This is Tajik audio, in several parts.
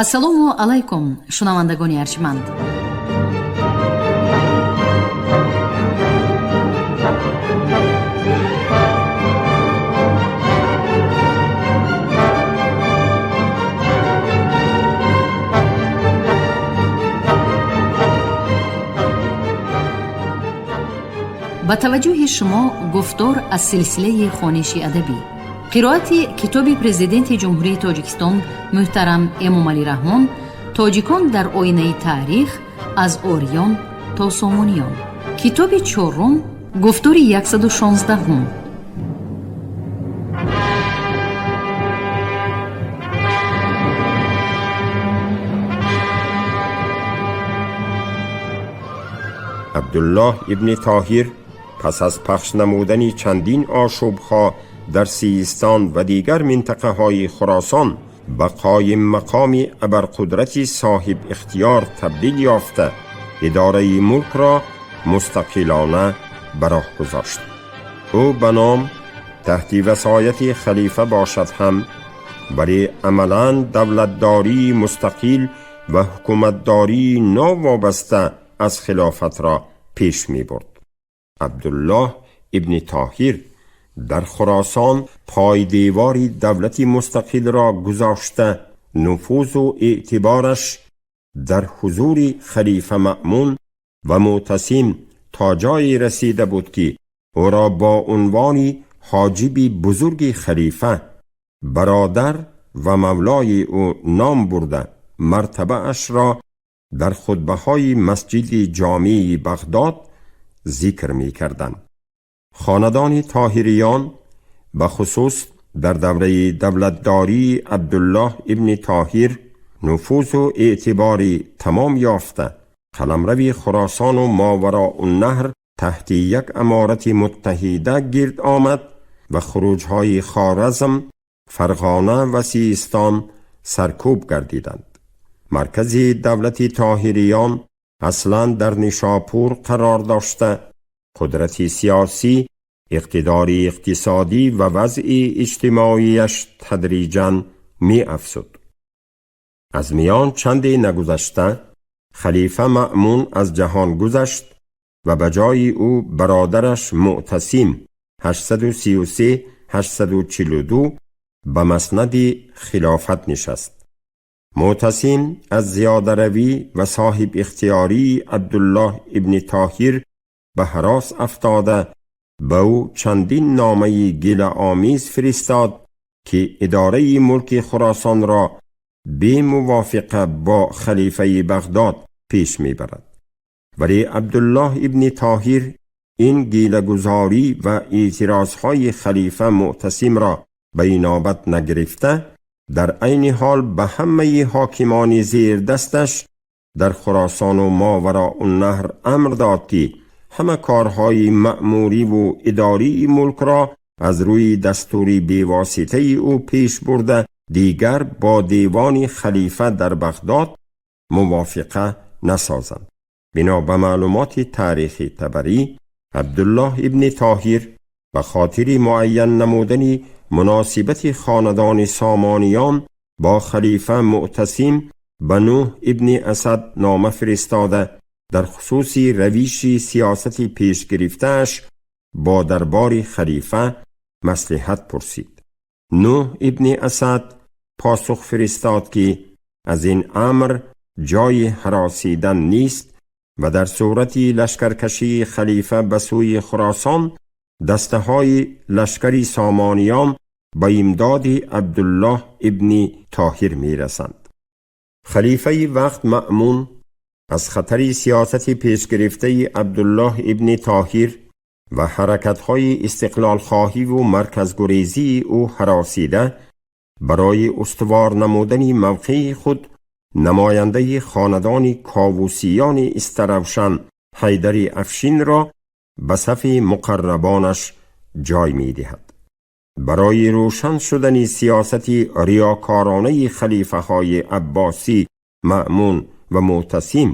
Ассалому алайкум, шунавандагони арҷманд. Ба таваҷҷӯҳи шумо гуфтор аз силсилаи хониши адабӣ, қироати китоби Президенти Ҷумҳурии Тоҷикистон муҳтарам Эмомалӣ Раҳмон «Тоҷикон дар оинаи таърих: аз ориён то сомониён», китоби чорум, гуфтори 116. Абдуллоҳ ибни Тоҳир пас аз пахш намудани чандин ошӯбҳо дар Систон ва дигар минтақаҳои Хуросон ба қоим мақоми абарқудрати соҳиб ихтиёр табдил ёфта, идораи мулкро мустақилона ба роҳ гузошт. Ӯ ба ном таҳти васояти халифа бошад ҳам, вале амалан давлатдории мустақил ва ҳукуматдории новобаста аз хилофатро пеш мебурд. Абдуллоҳ ибни Тоҳир дар Хуросон пойдевори давлати мустақилро гузошта, нуфузу эътибораш дар ҳузури халифа Маъмун ва Муътасим то ҷое расида буд, ки ӯро бо унвони ҳоҷиби бузурги халифа, бародар ва мавлои ӯ ном бурда, мартабаашро дар хутбаҳои масҷиди ҷомеи Бағдод зикр мекарданд. Хонадони Тоҳириён ба хусус дар давраи давлатдории Абдуллоҳ ибни Тоҳир нуфузу эътибори тамом ёфта, қаламрави Хуросону Мовароуннаҳр таҳти як аморати муттаҳида гирд омад ва хуруҷҳои Хоразм, Фарғона ва Систон саркӯб гардиданд. Маркази давлати Тоҳириён аслан дар Нишопур қарор дошта, қудрати сиёсӣ, иқтидори иқтисодӣ ва вазъи иҷтимоияш тадриҷан меафзуд. Аз миён чанде нагузашта халифа Маъмун аз ҷаҳон гузашт ва ба ҷои ӯ бародараш Муътасим 833-842 ба маснади хилофат нишаст. Муътасим аз зиёдаравӣ ва соҳибихтиёрии Абдуллоҳ ибни Тоҳир ба ҳарос афтода, ба ӯ чандин номаи гилаомез фиристод, ки идораи мулки Хуросонро бемувофиқа бо халифаи Бағдод пеш мебарад. Вале Абдуллоҳ ибни Тоҳир ин гилагузорӣ ва эътирозҳои халифа Муътасимро ба инобат нагирифта, дар айни ҳол ба ҳамаи ҳокимони зердасташ дар Хуросону Мовароуннаҳр амр дод, ки ҳама корҳои маъмуриву идории мулкро аз рӯи дастури бевоситаи ӯ пеш бурда, дигар бо девони халифа дар Бағдод мувофиқа насозанд. Бино ба маълумоти таърихи Табарӣ, Абдуллоҳ ибни Тоҳир ба хотири муайян намудани муносибати хонадони Сомониён бо халифа Муътасим ба Нӯҳ ибни Асад нома фиристода, дар хусуси равиши сиёсати пешгирифтааш бо дарбори халифа маслиҳат пурсид. Нӯҳ ибни Асад посух фиристод, ки аз ин амр ҷои ҳаросидан нест ва дар сурати лашкаркашии халифа ба сӯи Хуросон дастаҳои лашкари Сомониён ба имдоди Абдуллоҳ ибни Тоҳир мерасанд. Халифаи вақт Маъмун аз хатари сиёсати пешгирифтаи Абдуллоҳ ибни Тоҳир ва ҳаракатҳои истиқлолхоҳиву марказгурезии ӯ ҳаросида, барои устувор намудани мавқеи худ намояндаи хонадони Ковусиёни Истаравшан Ҳайдари Афшинро ба сафи муқаррабонаш ҷой медиҳад. Барои рӯшан шудани сиёсати риёкоронаи халифаҳои аббосӣ Маъмун ва Муътасим,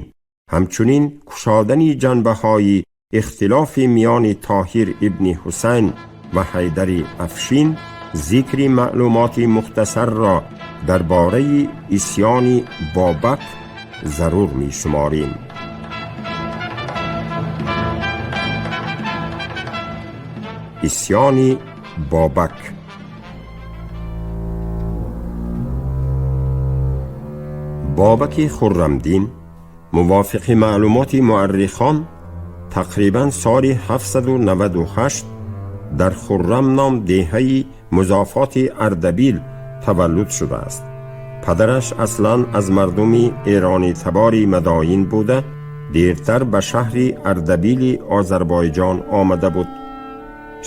ҳамчунин кушодани ҷанбаҳои ихтилофи миёни Тоҳир ибни Ҳусайн ва Ҳайдари Афшин, зикри маълумоти мухтасарро дар бораи исьёни Бобак зарур мешуморем. Исьёни Бобак. Бобаки Хуррамдин мувофиқи маълумоти муаррихон тақрибан соли 798 дар Хуррам ном деҳаи музофоти Ардабил таваллуд шудааст. Падараш аслан аз мардуми эронитабори Мадоин буда, дертар ба шаҳри Ардабили Озарбойҷон омада буд.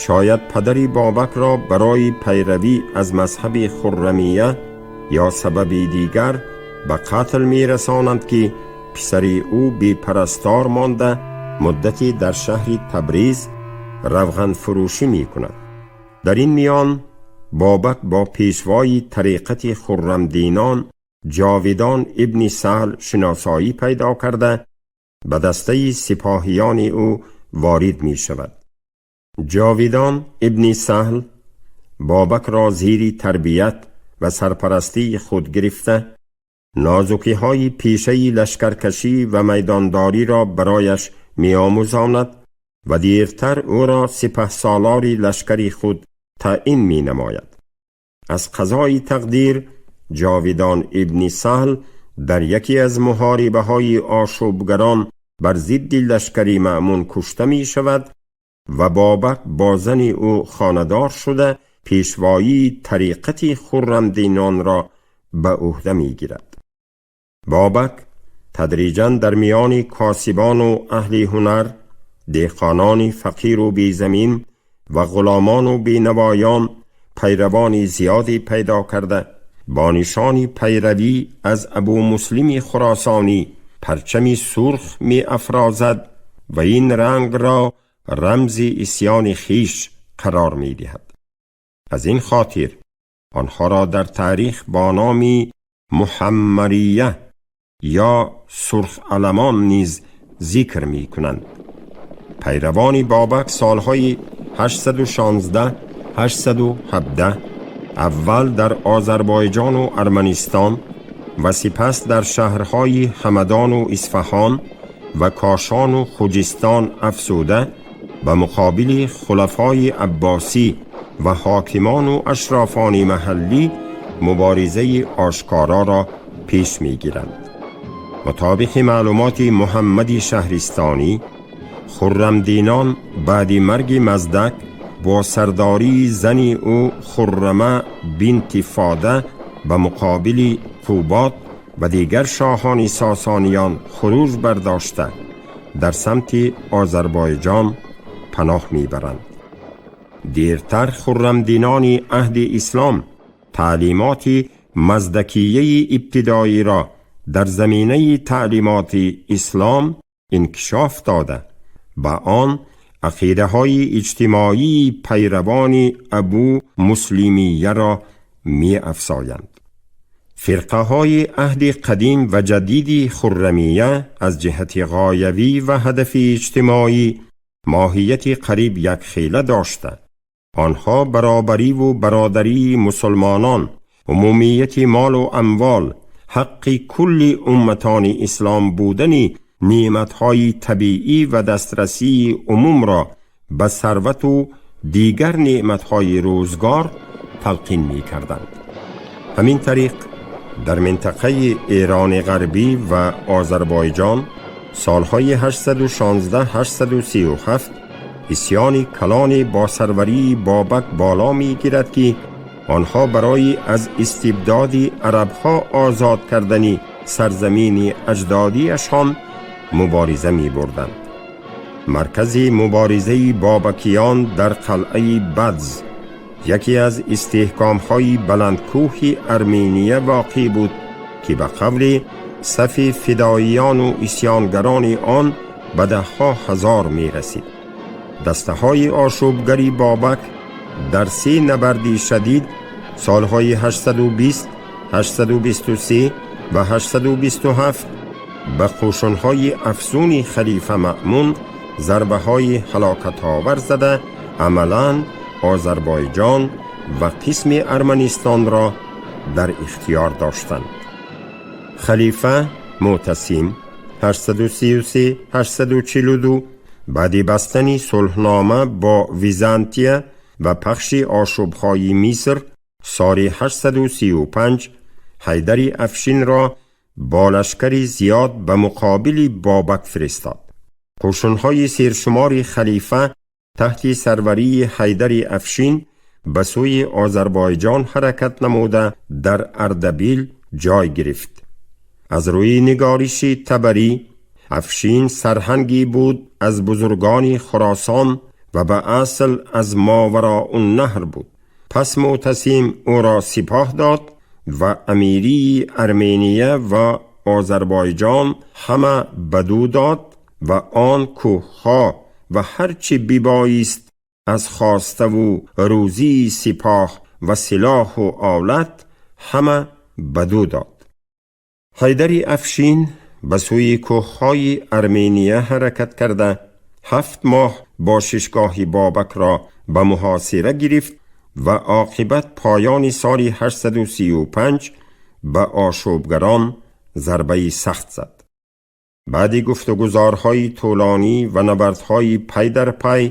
Шояд падари Бобакро барои пайравӣ аз мазҳаби Хуррамия ё сабаби дигар ба қатл мерасонанд, ки писари ӯ бепарастор монда, муддате дар шаҳри Табриз равғанфурӯшӣ мекунад. Дар ин миён Бобак бо пешвои тариқати хуррамдинон Ҷовидон ибни Саҳл шиносоӣ пайдо карда, ба дастаи сипоҳиёни ӯ ворид мешавад. Ҷовидон ибни Саҳл Бобакро зири тарбият ва сарпарастии худ гирифта, нозукиҳои пешаи лашкаркашӣ ва майдондориро барояш меомӯзонад ва дертар ӯро сипаҳсолори лашкари худ таъин менамояд. Аз қазои тақдир Ҷовидон ибни Саҳл дар яке аз муҳорибаҳои ошӯбгарон бар зидди лашкари Маъмун кушта мешавад ва Бобак бо зани ӯ хонадор шуда, пешвоии тариқати хуррамдинонро ба ӯҳда мегирад. Бобак тадриҷан дар миёни косибону аҳли ҳунар, деҳқонони фақиру безамин ва ғуломону бенавоён пайравони зиёде пайдо карда, бо нишони пайравӣ аз Абумуслими Хуросонӣ парчами сурх меафрозад ва ин рангро рамзи исьёни хиш қарор медиҳад. Аз ин хотир онҳоро дар таърих бо номи Муҳаммария ё сурхаламон низ зикр мекунанд. Пайравони Бобак солҳои 816 817 аввал дар Озарбойҷону Арманистон ва сипас дар шаҳрҳои Ҳамадону Исфаҳон ва Кошону Хуҷистон афзуда, ба муқобили хулафои аббосӣ ва ҳокимону ашрофони маҳаллӣ муборизаи ошкороро пеш мегиранд. Мутобиқи маълумоти Муҳаммади Шаҳристонӣ, хуррамдинон баъди марги Маздак бо сардории зани ӯ Хуррама бинти Фода ба муқобили Қубод ва дигар шоҳони сосониён хуруҷ бардошта, дар самти Озарбойҷон паноҳ мебаранд. Дертар хуррамдинони аҳди ислом таълимоти маздакияи ибтидоиро дар заминаи таълимоти ислом инкишоф дода, ба он ақидаҳои иҷтимоии пайравони Абу Муслимияро меафзоянд. Фирқаҳои аҳди қадим ва ҷадиди хуррамия аз ҷиҳати ғоявӣ ва ҳадафи иҷтимоӣ моҳияти қариб якхела дошта, онҳо баробариву бародарии мусулмонон, умумияти молу амвол, ҳаққи кулли умматони ислом будани неъматҳои табиӣ ва дастрасии умумро ба сарвату дигар неъматҳои рӯзгор талқин мекарданд. Ҳамин тариқ, дар минтақаи Эрони Ғарбӣ ва Озарбойҷон солҳои 816-837 исьёни калоне бо сарварии Бобак боло мегирад, ки онҳо барои аз истибдоди арабҳо озод кардани сарзамини аҷдодиашон мубориза мебурданд. Маркази муборизаи бобакиён дар қалъаи Бадз, яке аз истеҳкомҳои баландкӯҳи Армения воқеъ буд, ки ба қавли сафи фидоиёну исьёнгарони он ба даҳҳо ҳазор мерасид. Дастаҳои ошӯбгари Бобак дар се набарди шадид солҳои 820, 823 ва 827 ба қӯшунҳои афзуни халифа Маъмун зарбаҳои ҳалокатовар зада, амалан Озарбойҷон ва қисми Арманистонро дар ихтиёр доштанд. Халифа Муътасим 833-842 баъди бастани сулҳнома бо Византия ва пахши ошӯбҳои Миср соли 835 Ҳайдари Афшинро бо лашкари зиёд ба муқобили Бобак фиристод. Қӯшунҳои сершумори халифа таҳти сарварии Ҳайдари Афшин ба сӯи Озарбойҷон ҳаракат намуда, дар Ардабил ҷой гирифт. Аз рӯи нигориши Табарӣ, Афшин сарҳанге буд аз бузургони Хуросон ва ба асл аз Мовароуннаҳр буд. Пас Муътасим ӯро сипоҳ дод ва амирии Армения ва Озарбойҷон ҳама бадӯ дод ва он кӯҳҳо ва ҳарчи бибоист аз хоставу рӯзии сипоҳ ва силоҳу олат ҳама бадӯ дод. Ҳайдари Афшин ба сӯи кӯҳҳои Армения ҳаракат карда, 7 моҳ бошишгоҳи Бобакро ба муҳосира гирифт ва оқибат поёни соли 835 ба ошӯбгарон зарбаи сахт зад. Баъди гуфтугузорҳои тӯлонӣ ва набардҳои пай дар пай,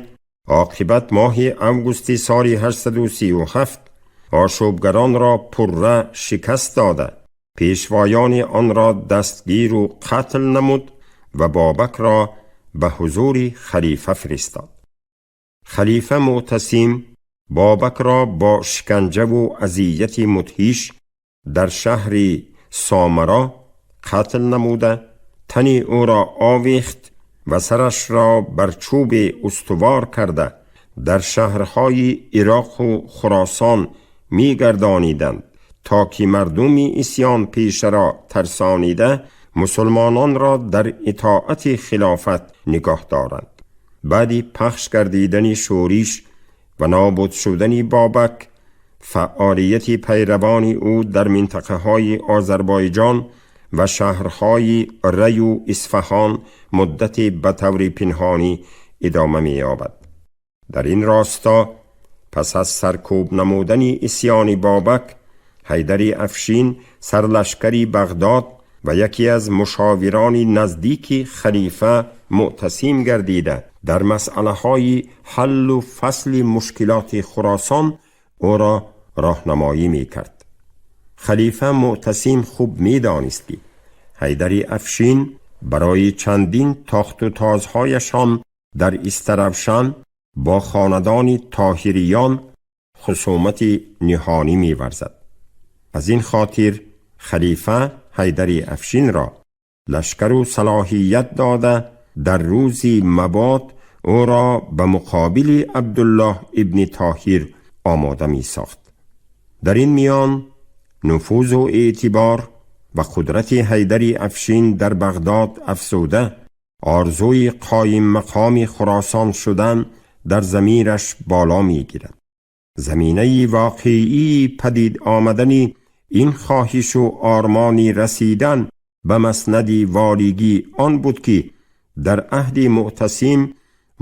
оқибат моҳи августи соли 837 ошӯбгаронро пурра шикаст дода, пешвоёни онро дастгиру қатл намуд ва Бобакро ба ҳузури халифа фиристод. Халифа Муътасим Бобакро бо шиканҷаву азияти мудҳиш дар шаҳри Сомаро қатл намуда, тани ӯро овехт ва сарашро бар чӯбе устувор карда, дар шаҳрҳои Ироқу Хуросон мегардониданд, то ки мардуми исьёнпешаро тарсонида, мусулмононро дар итоати хилофат нигоҳ доранд. Баъди пахш гардидани шӯриш ва нобуд шудани Бобак, фаъолияти пайравони ӯ дар минтақаҳои Озарбойҷон ва шаҳрҳои Раю Исфаҳон муддате ба таври пинҳонӣ идома меёбад. Дар ин росто, пас аз саркӯб намудани исьёни Бобак, Ҳайдари Афшин сарлашкари Бағдод ва яке аз мушовирони наздики халифа Муътасим гардида, дар масъалаҳои ҳаллу фасли мушкилоти Хуросон ӯро роҳнамоӣ мекард. Халифа Муътасим хуб медонист, ки Ҳайдари Афшин барои чандин тохту тозҳояшон дар Истаравшан бо хонадони Тоҳириён хусумати ниҳонӣ меварзад. Аз ин хотир халифа Ҳайдари Афшинро лашкару салоҳият дода, дар рӯзи мабод ӯро ба муқобили Абдуллоҳ ибни Тоҳир омода месохт. Дар ин миён нуфузу эътибор ва қудрати Ҳайдари Афшин дар Бағдод афзуда, орзуи қоиммақоми Хуросон шудан дар замираш боло мегирад. Заминаи воқеии падид омадани ин хоҳишу ормони расидан ба маснади волигӣ он буд, ки дар аҳди Муътасим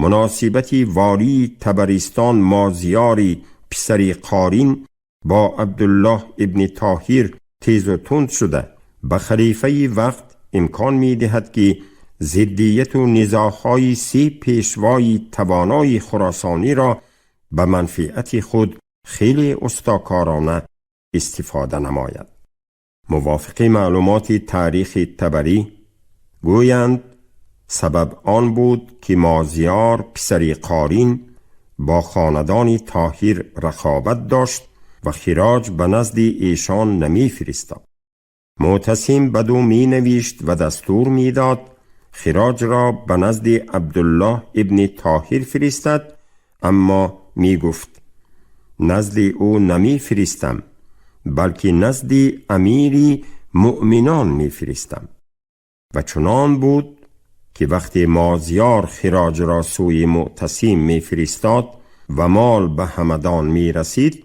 муносибати волии Табаристон Мозиёри писари Қорин бо Абдуллоҳ ибни Тоҳир тезу тунд шуда, ба халифаи вақт имкон медиҳад, ки зиддияту низоъҳои се пешвои тавонои хуросониро ба манфиати худ хеле устокорона истифода намояд. Мувофиқи маълумоти таърихи Табарӣ, гӯянд, сабаб он буд, ки Мозиёр писари Қорин бо хонадони Тоҳир рақобат дошт ва хироҷ ба назди эшон намефиристод. Муътасим бадӯ менавишт ва дастур медод хироҷро ба назди Абдуллоҳ ибни Тоҳир фиристад, аммо мегуфт: «Назди ӯ намефиристам, балки назди амири муъминон мефиристам». Ва чунон буд, ки вақте Мозиёр хироҷро сӯи Муътасим мефиристод ва мол ба Ҳамадон мерасид,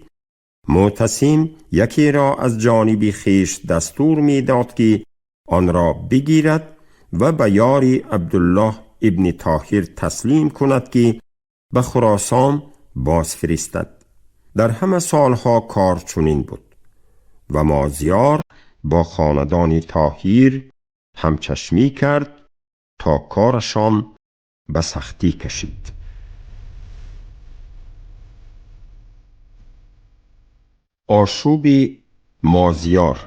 Муътасим якеро аз ҷониби хеш дастур медод, ки онро бигирад ва ба ёри Абдуллоҳ ибни Тоҳир таслим кунад, ки ба Хуросон боз фиристад. Дар ҳама солҳо кор чунин буд. و مازیار با خاندان طاهیر همچشمی کرد تا کارشان به سختی کشید. آشوب مازیار.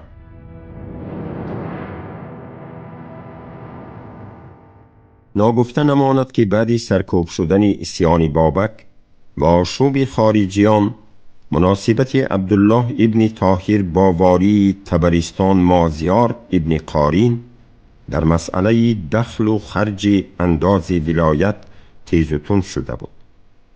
ناگفته نماند که بعد سرکوب شدن عصیان بابک و آشوب خارجیان، مناسبت عبدالله ابن طاهر با والی طبرستان مازیار ابن قارین در مسئله دخل و خرج انداز ولایت تیز و تند شده بود.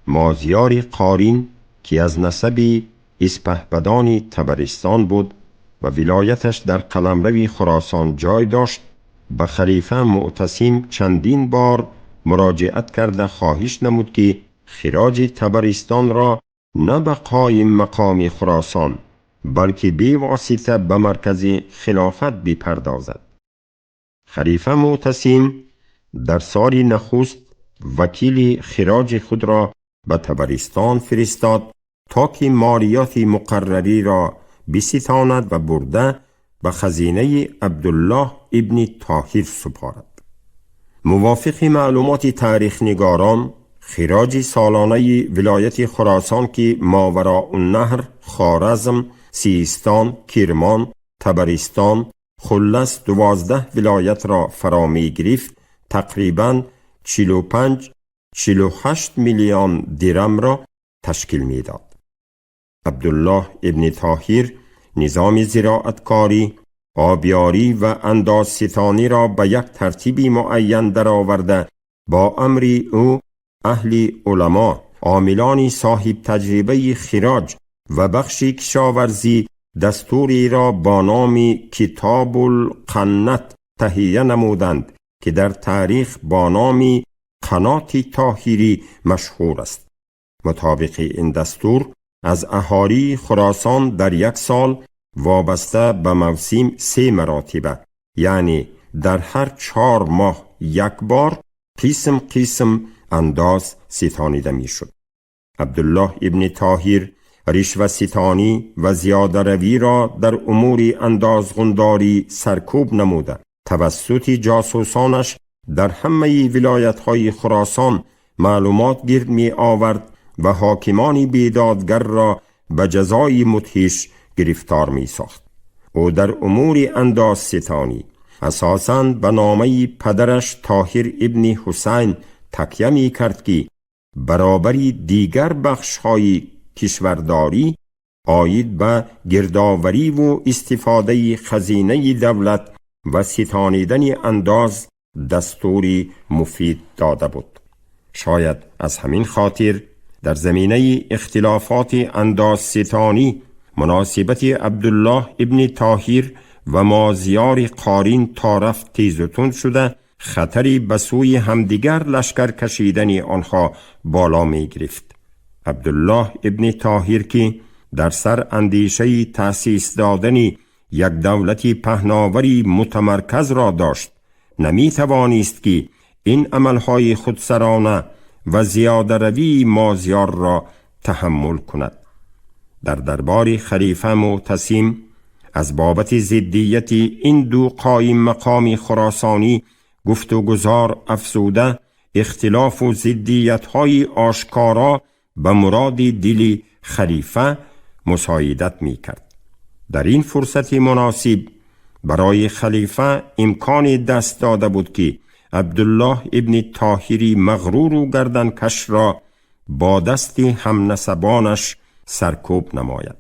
مازیار قارین که از نسب اسپهبدان طبرستان بود و ولایتش در قلمرو خراسان جای داشت، به خلیفه معتصم چندین بار مراجعت کرده خواهش نمود که خراج طبرستان را نه به قایم مقام خراسان بلکه بی واسطه به مرکز خلافت بپردازد. خلیفه معتصم در سال نخست وکیل خراج خود را به طبرستان فرستاد تا که مالیات مقرری را بستاند و برده به خزینه عبدالله ابن طاهر سپارد. موافق معلومات تاریخ نگاران، خراج سالانه ولایت خراسان که ماوراء النهر، خوارزم، سیستان، کرمان، طبرستان، خلص 12 ولایت را فرا می گرفت، تقریباً 45-48 میلیون درم را تشکیل می داد. عبدالله ابن طاهر نظام زراعتکاری، آبیاری و انداز ستانی را به یک ترتیبی معین درآورده با امر او اهل علما، عاملان صاحب تجربه خراج و بخش کشاورزی دستوری را با نام کتاب القنت تهیه نمودند که در تاریخ با نام قنات طاهری مشهور است. مطابق این دستور از اهالی خراسان در یک سال وابسته به موسم 3 مراتبه، یعنی در هر 4 ماه یک بار قسم قسم انداز ستانیده می شد. عبدالله ابن طاهر رشوه ستانی و زیاده روی را در امور اندازغنداری سرکوب نموده توسط جاسوسانش در همه ولایت های خراسان معلومات گرد می آورد و حاکمان بیدادگر را به جزای مدهش گرفتار می ساخت. او در امور انداز ستانی اساساً به نامه پدرش طاهر ابن حسین تکیه می کرد که برابری دیگر بخش های کشورداری عاید به گردآوری و استفاده خزینه دولت و ستانیدن انداز دستوری مفید داده بود. شاید از همین خاطر در زمینه اختلافات انداز ستانی مناسبت عبدالله ابن طاهر و مازیار قارین تا رفت تیز و تند شده خطری به سوی همدیگر لشکر کشیدن آنها بالا می گرفت. عبدالله ابن طاهر که در سر اندیشه تأسیس دادن یک دولت پهناوری متمرکز را داشت، نمی توانست که این عملهای خودسرانه و زیاده روی مازیار را تحمل کند. در دربار خلیفه معتصم از بابت ضدیت این دو قایم مقام خراسانی گفت و گزار افزوده اختلاف و ضدیت‌های آشکارا به مراد دل خلیفه مساعدت می کرد. در این فرصت مناسب برای خلیفه امکان دست داده بود که عبدالله ابن طاهری مغرور و گردنکش را با دست همنسبانش سرکوب نماید.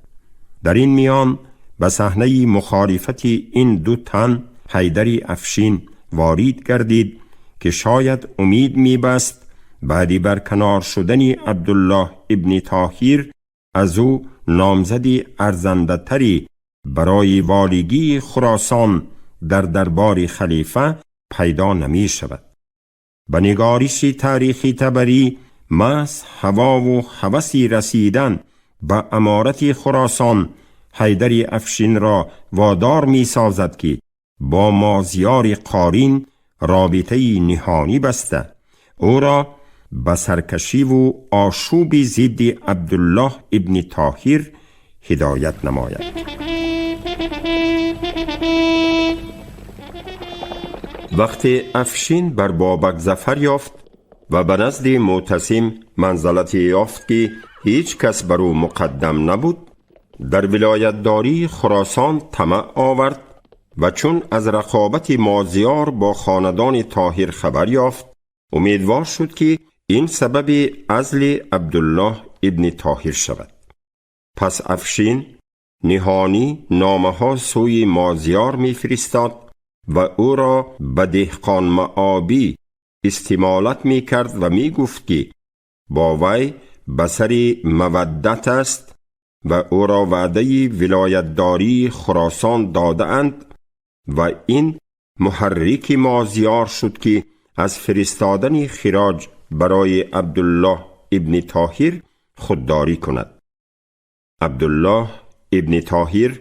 در این میان به صحنه مخالفت این دو تن حیدر افشین وارد گردید که شاید امید میبست بعدی برکنار شدن عبدالله ابن طاهر از او نامزد ارزنده‌تری برای والیگی خراسان در دربار خلیفه پیدا نمی شود. به نگارش تاریخی طبری محض هوا و هوسی رسیدن به امارت خراسان حیدر افشین را وادار می سازد که با مازیار قارین رابطه نهانی بسته او را به سرکشی و آشوب ضد عبدالله ابن طاهر هدایت نماید. وقتی افشین بر بابک ظفر یافت و به نزد معتصم منزلتی یافت که هیچ کس بر او مقدم نبود، در ولایتداری خراسان طمع آورد و چون از رقابت مازیار با خاندان طاهر خبر یافت، امیدوار شد که این سبب عزل عبدالله ابن طاهر شود. پس افشین نهانی نامه ها سوی مازیار می فرستاد و او را به دهقان معابی استمالت می کرد و می گفت که با وی به سر مودت است و او را وعده ولایتداری خراسان داده اند و این محرک مازیار شد که از فرستادن خراج برای عبدالله ابن طاهر خودداری کند. عبدالله ابن طاهر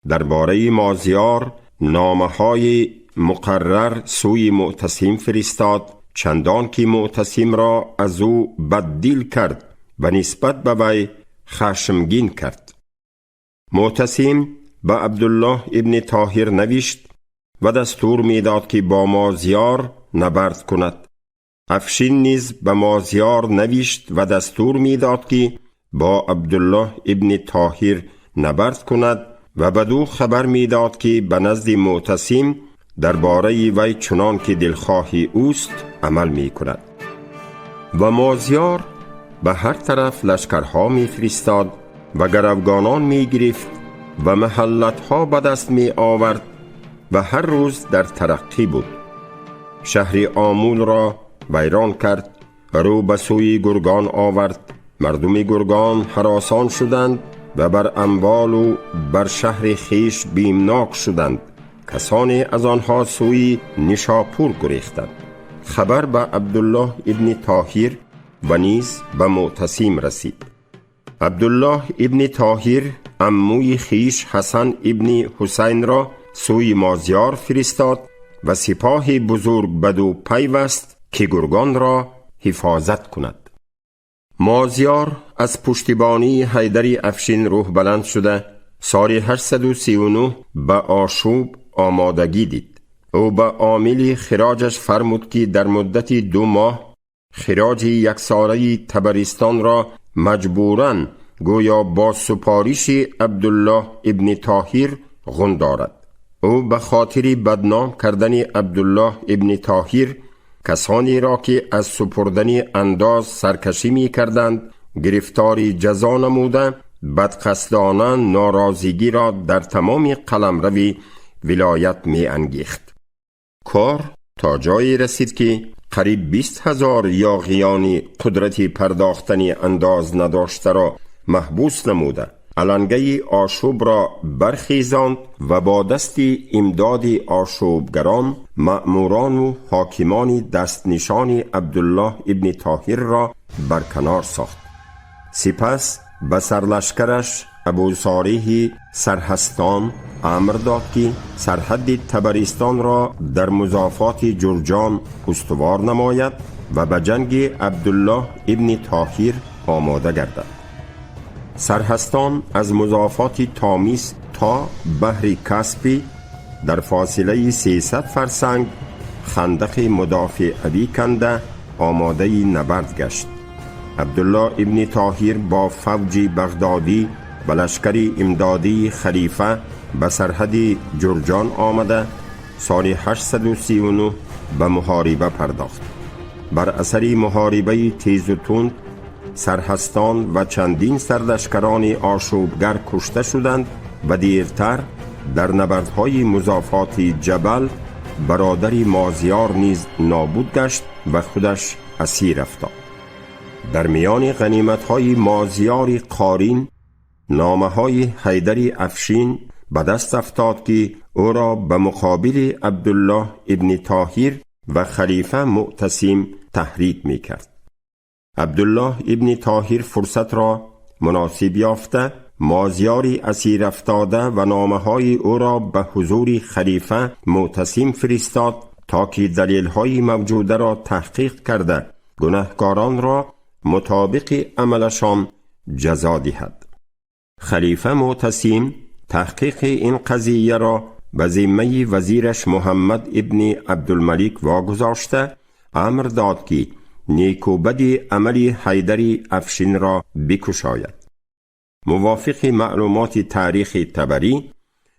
درباره مازیار نامه های مقرر سوی معتصم فرستاد، چندان که معتصم را از او بددل کرد و نسبت به وی خشمگین کرد. معتصم به عبدالله ابن طاهر نوشت و دستور میداد که با مازیار نبرد کند. افشین نیز به مازیار نوشت و دستور میداد که با عبدالله ابن طاهر نبرد کند و بدو خبر میداد که به نزد معتصم درباره وی چنان که دلخواه اوست عمل می کند. و مازیار به هر طرف لشکرها می فرستاد و گروگانان می گرفت و محلتها به دست می آورد و هر روز در ترقی بود. شهر آمول را ویران کرد، رو به سوی گرگان آورد. مردم گرگان هراسان شدند و بر اموال و بر شهر خویش بیمناک شدند. کسانی از آنها سوی نشاپور گریختند. خبر به عبدالله ابن طاهر و نیز به معتصم رسید. عبدالله ابن طاهر عموی خویش حسن ابن حسین را سوی مازیار فرستاد و سپاه بزرگ بدو پیوست که گرگان را حفاظت کند. مازیار از پشتیبانی حیدر افشین روح بلند شده سال 839 به آشوب آمادگی دید. او به عامل خراجش فرمود که در مدت 2 ماه خراج یک ساله طبرستان را مجبوراً گویا با سپارش عبدالله ابن طاهر غن دارد. او به خاطر بدنام کردن عبدالله ابن طاهر کسانی را که از سپردن انداز سرکشی می کردند گرفتار جزا نموده بدقصدانه ناراضگی را در تمام قلمرو ولایت می انگیخت. کار تا جایی رسید که قریب 20,000 یاغیان قدرت پرداختن انداز نداشته را محبوس نموده علنگه آشوب را برخیزاند و با دست امداد آشوبگران مأموران و حاکمان دست نشان عبدالله ابن طاهر را برکنار ساخت. سپس به سرلشکرش ابو صالح سرهستان امر داد که سرحد طبرستان را در مضافات جرجان استوار نماید و به جنگ عبدالله ابن طاهر آماده گردد. سرهستان از مضافات تامیس تا بحر کاسپی در فاصله 300 فرسنگ خندق مدافعوی کنده آماده نبرد گشت. عبدالله ابن طاهر با فوج بغدادی و لشکر امدادی خلیفه به سرحد جرجان آمده سال 839 به محاربه پرداخت. بر اثر محاربه تیز و تند سرهستان و چندین سرلشکران آشوبگر کشته شدند و دیرتر در نبردهای مضافات جبل برادر مازیار نیز نابود گشت و خودش اسیر افتاد. در میان غنیمت‌های مازیار قارین نامه‌های حیدر افشین به دست افتاد که او را به مقابل عبدالله ابن طاهر و خلیفه معتصم تحریک می‌کرد. عبدالله ابن طاهر فرصت را مناسب یافته مازیار اسیر افتاده و نامه‌های او را به حضور خلیفه معتصم فرستاد تا که دلیل‌های موجوده را تحقیق کرده گناهکاران را مطابق عملشان جزا دهد. خلیفه معتصم تحقیق این قضیه را به ذمه وزیرش محمد ابن عبدالملک واگذاشته، امر داد که نیک و بد عمل حیدر افشین را بکشاید. موافق معلومات تاریخ طبری،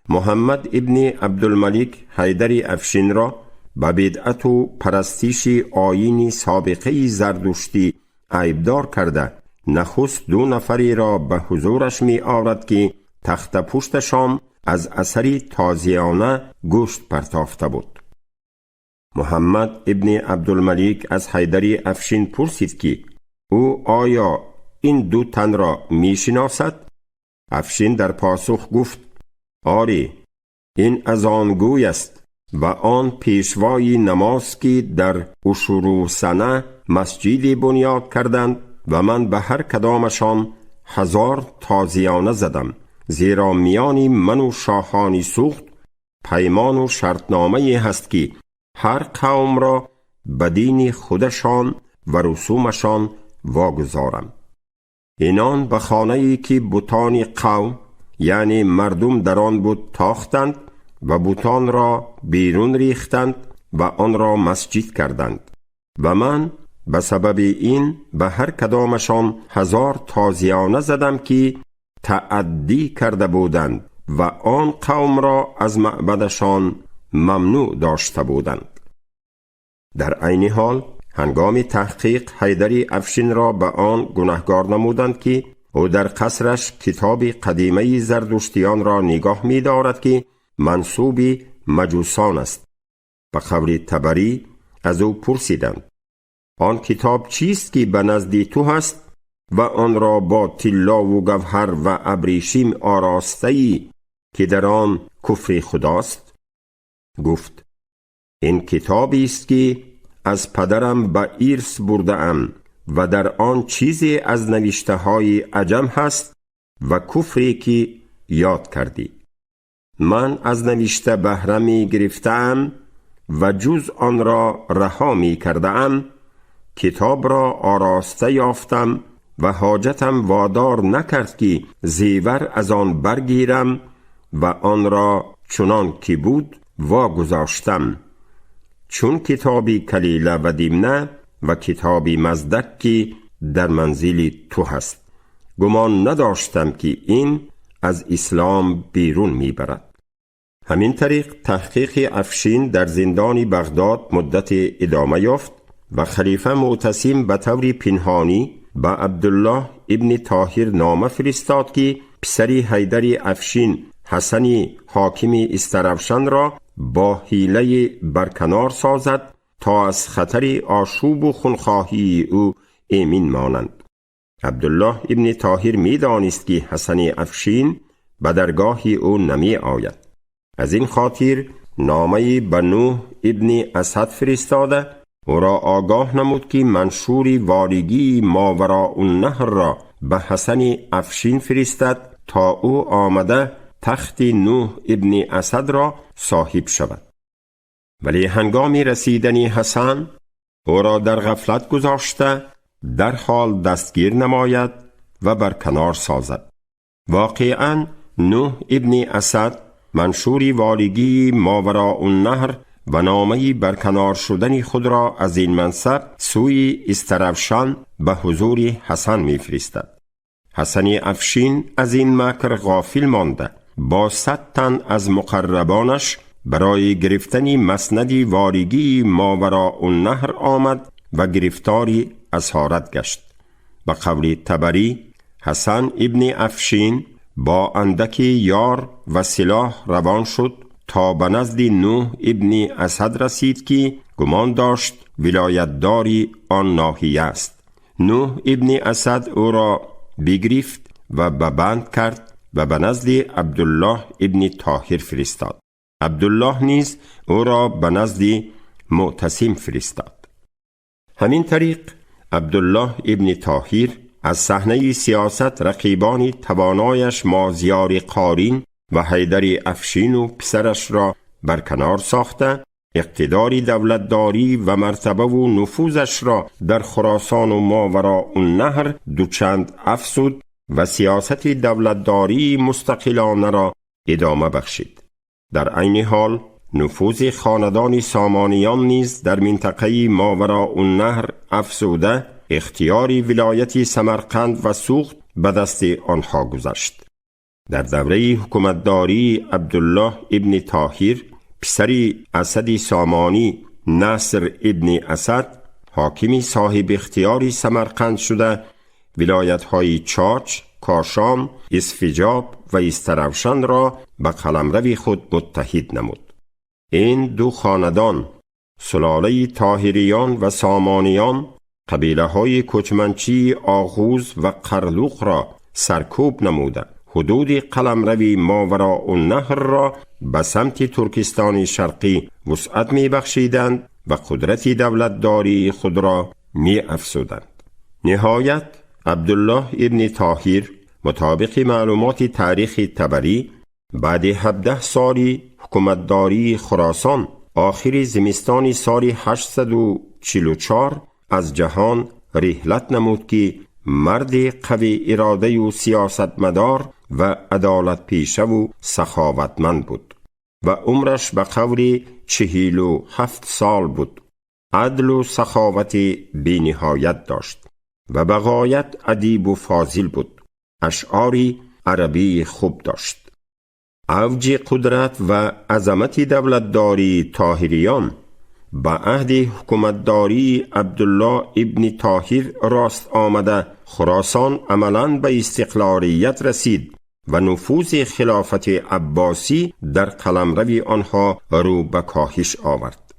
محمد ابن عبدالملک حیدر افشین را به بدعت و پرستش آیین سابقه زردشتی عیبدار کرده، نخست دو نفری را به حضورش می آورد که تخت پشتشان از اثر تازیانه گوشت پرتافته بود. محمد ابن عبدالملک از حیدر افشین پرسید که او آیا این دو تن را می شناسد؟ افشین در پاسخ گفت: آری، این از آن گوی است و آن پیشوای نماز که در اشوروسنه مسجدی بنیاد کردند و من به هر کدامشان 1000 تازیانه زدم، زیرا میان من و شاهانی سوخت پیمان و شرطنامه هست که هر قوم را به دین خودشان و رسومشان واگذارم. اینان به خانه که بتان قوم، یعنی مردم، در آن بود تاختند و بتان را بیرون ریختند و آن را مسجد کردند و من به سبب این به هر کدامشان 1000 تازیانه زدم که تعدی کرده بودند و آن قوم را از معبدشان ممنوع داشته بودند. در عین حال، هنگام تحقیق، حیدر افشین را به آن گناهگار نمودند که او در قصرش کتاب قدیمه زردشتیان را نگاه می دارد که منسوب مجوسان است. به قول طبری، از او پرسیدند: آن کتاب چیست که به نزد تو هست و آن را با طلا و گوهر و ابریشیم آراسته ای که در آن کفر خداست؟ گفت: این کتابی است که از پدرم به ارث برده ام و در آن چیزی از نوشته های عجم هست و کفری که یاد کردی. من از نوشته بهره می گرفتم و جز آن را رها می کرده ام. کتاب را آراسته یافتم و حاجتم وادار نکرد که زیور از آن برگیرم و آن را چنان که بود واگذاشتم، چون کتابی کلیله و دمنه و کتابی مزدک که در منزل تو هست. گمان نداشتم که این از اسلام بیرون میبرد. همین طریق تحقیق افشین در زندان بغداد مدت ادامه یافت و خلیفه معتصم به طور پنهانی به عبدالله ابن طاهر نامه فرستاد که پسر حیدر افشین، حسن حاکم استروشن را با حیله برکنار سازد تا از خطر آشوب و خونخواهی او ایمن مانند. عبدالله ابن طاهر می دانست که حسن افشین به درگاه او نمی آید. از این خاطر نامه به نوح ابن اسد فرستاده، او را آگاه نمود که منشور والیگی ماوراء النهر را به حسن افشین فرستد تا او آمده تخت نوح ابن اسد را صاحب شود. ولی هنگام رسیدن حسن، او را در غفلت گذاشته، در حال دستگیر نماید و برکنار سازد. واقعا نوح ابن اسد منشور والیگی ماوراء النهر و نامه برکنار شدن خود را از این منصب سوی استروشان به حضور حسن میفرستد. حسن افشین از این مکر غافل مانده، با 100 تن از مقربانش برای گرفتن مسند والیگی ماوراء النهر آمد و گرفتاری اسارت گشت. به قول طبری، حسن ابن افشین با اندکی یار و سلاح روان شد تا به نزد نوح ابن اسد رسید که گمان داشت ولایتداری آن ناحیه است. نوح ابن اسد او را بگرفت و به بند کرد و به نزد عبدالله ابن طاهر فرستاد. عبدالله نیز او را به نزد معتصم فرستاد. همین طریق عبدالله ابن طاهر از صحنه سیاست رقیبان توانایش مازیار قارین و حیدر افشین و پسرش را برکنار ساخته، اقتدار دولتداری و مرتبه و نفوذش را در خراسان و ماوراء النهر دوچند افزود و سیاست دولتداری مستقلانه را ادامه بخشید. در عین حال نفوذ خاندان سامانیان نیز در منطقه ماوراء النهر افزوده، اختیار ولایت سمرقند و سوخت به دست آنها گذشت. در دوره حکومتداری عبدالله ابن طاهر، پسر اسد سامانی نصر ابن اسد، حاکم صاحب اختیار سمرقند شده، ولایت های چاچ، کاشان، اسفیجاب و استروشن را به قلمرو خود متحد نمود. این دو خاندان، سلاله طاهریان و سامانیان، قبیله های کوچمنچی آغوز و قرلوق را سرکوب نموده، حدود قلمرو ماوراء النهر را به سمت ترکستان شرقی وسعت می بخشیدند و قدرت دولتداری خود را می افزودند. نهایت عبدالله ابن طاهر مطابق معلومات تاریخ طبری بعد 17 سال حکومتداری خراسان، آخر زمستان سال 844 از جهان رحلت نمود که مرد قوی اراده و سیاستمدار و عدالت پیشه و سخاوتمند بود و عمرش به قول 47 سال بود. عدل و سخاوت بینهایت داشت و به غایت ادیب و فاضل بود. اشعاری عربی خوب داشت. اوج قدرت و عظمت دولتداری طاهریان به عهد حکومتداری عبدالله ابن طاهر راست آمده، خراسان عملا به استقلالیت رسید و نفوذ خلافت عباسی در قلمرو آنها رو به کاهش آورد.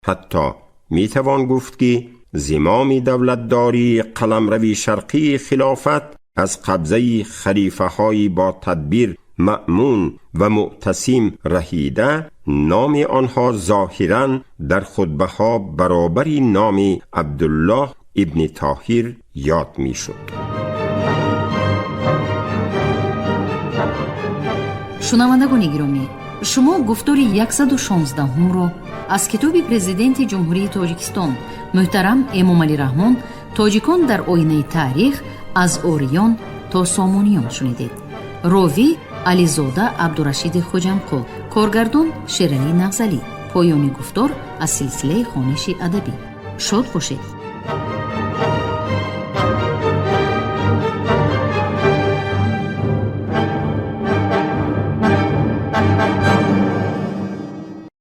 حتی می توان گفت که زمام دولتداری قلمرو شرقی خلافت از قبضه خلیفه های با تدبیر مأمون و معتصم رهیده، نام آنها ظاهرا در خطبه ها برابر نام عبدالله ابن طاهر یاد می شد. Шунавандагони гиромӣ, шумо гуфтори 116-ҳумро аз китоби Президенти Ҷумҳурии Тоҷикистон муҳтарам Эмомалӣ Раҳмон «Тоҷикон дар оинаи таърих аз ориён то сомониён» шунидед. Ровӣ Ализода Абдурашиди Хоҷамқул, коргардон Шералӣ Нағзалӣ. Поёни гуфтор аз силсилаи хониши адабӣ. Шод бошед.